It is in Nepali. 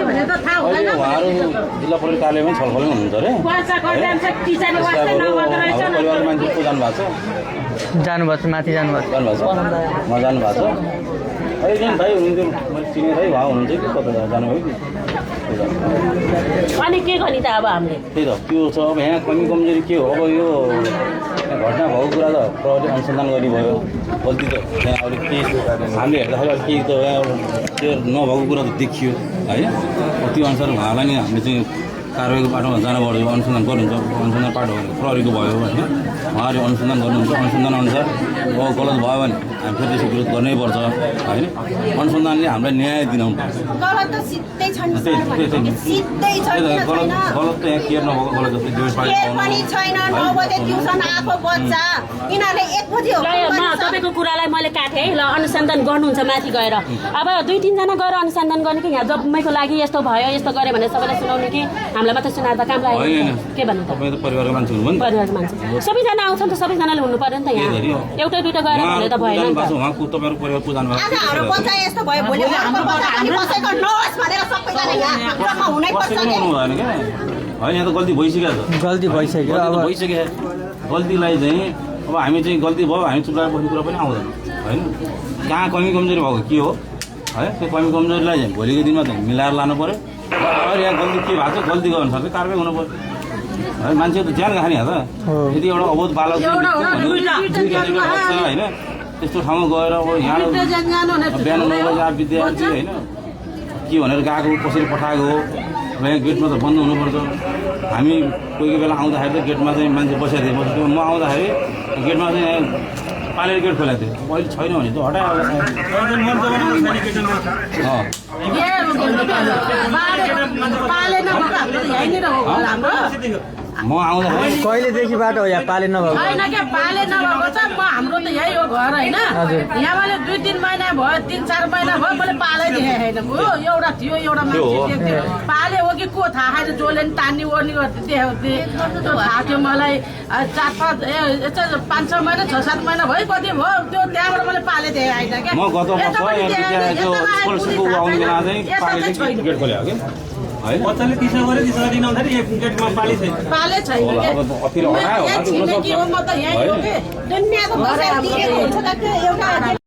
उहाँहरू जिल्ला प्रहरी कार्यालयमा छलफल हुनुहुन्छ अरे परिवारको मान्छे को जानुभएको छ माथि जानुभएको म जानुभएको छ एकजना भाइ हुनुहुन्थ्यो मैले चिने भाइ उहाँ हुनुहुन्छ कि कता जानुभयो कि अनि के गर्ने त अब हामीले त्यही त त्यो छ अब यहाँ कमी कमजोरी के हो अब यो घटना भएको कुरा त प्रहरीले अनुसन्धान गर्ने भयो गल्ती त यहाँ अहिले केही हामीले हेर्दाखेरि केही त त्यो नभएको कुरा त देखियो है त्यो अनुसार उहाँलाई नै हामीले चाहिँ कारवाहीको बाटोमा जानुपर्छ अनुसन्धान गर्नुहुन्छ अनुसन्धान पाटो प्रहरीको भयो होइन उहाँहरूले अनुसन्धान गर्नुहुन्छ अनुसन्धान अनुसार अब गलत भयो भने हामी फेरि त्यसको विरोध गर्नै पर्छ होइन अनुसन्धानले हामीलाई न्याय दिनु गलत त यहाँ केयर नभएको गलत जस्तै पनि छैन 9 बजे ट्युसन आएको बच्चा यिनीहरूले 1 बजे हो ल तपाईँको कुरालाई मैले काटेँ ल अनुसन्धान गर्नुहुन्छ माथि गएर अब 2-3 जना गएर अनुसन्धान गर्ने कि यहाँ जम्मैको लागि यस्तो भयो यस्तो गरे भने सबैलाई सुनाउने कि हामीलाई मात्रै सुनाउँदा काम लाग्यो के भन्नु तपाईँ त परिवारको मान्छे हुनुहुन्छ परिवारको मान्छे सबैजना आउँछन् त सबैजनाले हुनु पर्यो नि त यहाँ एउटा दुइटा गएर भने त भएन नि त उहाँको तपाईँको परिवारको जानुभएको आज हाम्रो बच्चा यस्तो भयो भोलि अर्को बच्चा पनि कसैको नहोस् भनेर सबैजना यहाँ हुनै पर्छ नि होइन यहाँ त गल्ती भइसक्यो गल्ती भइसक्यो अब भइसक्यो गल्तीलाई चाहिँ अब हामी चाहिँ गल्ती भयो हामी चुप लागेर बस्ने कुरा पनि आउँदैन होइन कहाँ कमी कमजोरी भएको के हो है त्यो कमी कमजोरीलाई चाहिँ भोलिको दिनमा त मिलाएर लानु पऱ्यो अब यहाँ गल्ती के भएको छ गल्तीको अनुसार चाहिँ कारवाही हुनु पऱ्यो है मान्छे त ज्यान खाने त यदि एउटा अबोध बालक होइन त्यस्तो ठाउँमा गएर अब यहाँ बिहान 9 बजी विद्यार्थी होइन के भनेर गएको कसरी पठाएको हो अब यहाँ गेटमा त बन्द हुनुपर्छ हामी कोही बेला आउँदाखेरि त गेटमा चाहिँ मान्छे बसिदिएको थियो म आउँदाखेरि गेटमा चाहिँ पालेर गेट खोलेको थियो अहिले छैन भने त हटायो म आउँदाखेरि कहिलेदेखि बाटो हो यहाँ पाले नभएको होइन के पाले नभएको छ म हाम्रो त यही हो घर होइन यहाँ मैले 2-3 महिना भयो 3-4 महिना भयो मैले पालै देखेको छैन एउटा थियो एउटा मान्छे थियो पाले हो कि को थाहा छैन जसले नि तान्ने ओर्ने गर्थ्यो त्यो थाहा थियो मलाई 5-6 महिना 6-7 महिना भयो कति भयो त्यो त्यहाँबाट मैले पाले देखेको होइन म गत गेट खोलेको कि बच्चाले दिशा गरे दिशा दिन आउँदाखेरि गेटमा पाले छैन पाले छैन छिमेकी हो म त यही हो के दुनियाँको पैसा दिएको हुन्छ त एउटा